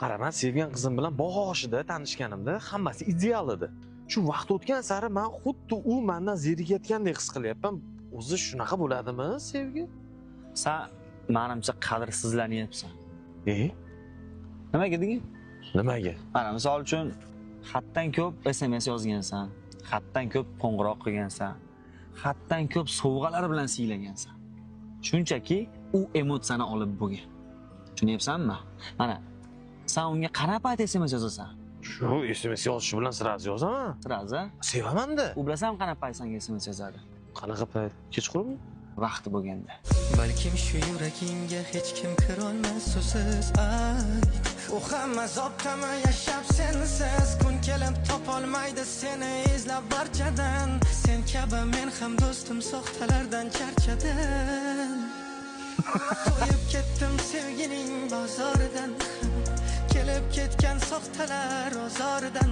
Qara, man sevgan qizim bilan boshida tanishganimda hammasi ideal edi. Shu vaqt o'tgan sari man xuddi u mandan zerikayotgandek his qilyapman. O'zi shunaqa bo'ladimi sevgi? San manimcha qadrsizlanyapsan. E? Nimaga degin? Nimaga? Mana misol uchun xatdan ko'p SMS yozgansan, xatdan ko'p qo'ng'iroq qilgansan, xatdan ko'p sovg'alar bilan siylagansan. Shunchaki u emotsiyani olib bo'lgan. Tushunyapsanmi? Mana san unga qanaqa payt SMS yozasan? Shu SMS yozishi bilan сразу yozaman. Сразу? Sevaman-da. U bilasanmi qanaqa payt sanga SMS yozadi? Qanaqa payt? Kechqurunmi? Vaqti bo'lganda. Balkim shu yuragingga hech kim kirolmas so'zsiz ayt. U ham azobdami yashab sensiz? Kun kelib topolmaydi seni izlab barchadan. Sen kabi men ham, do'stim, soxtalardan charchadim. To'yib ketdim sevgining bozoridan, kelib ketgan soxtalar ozoridan.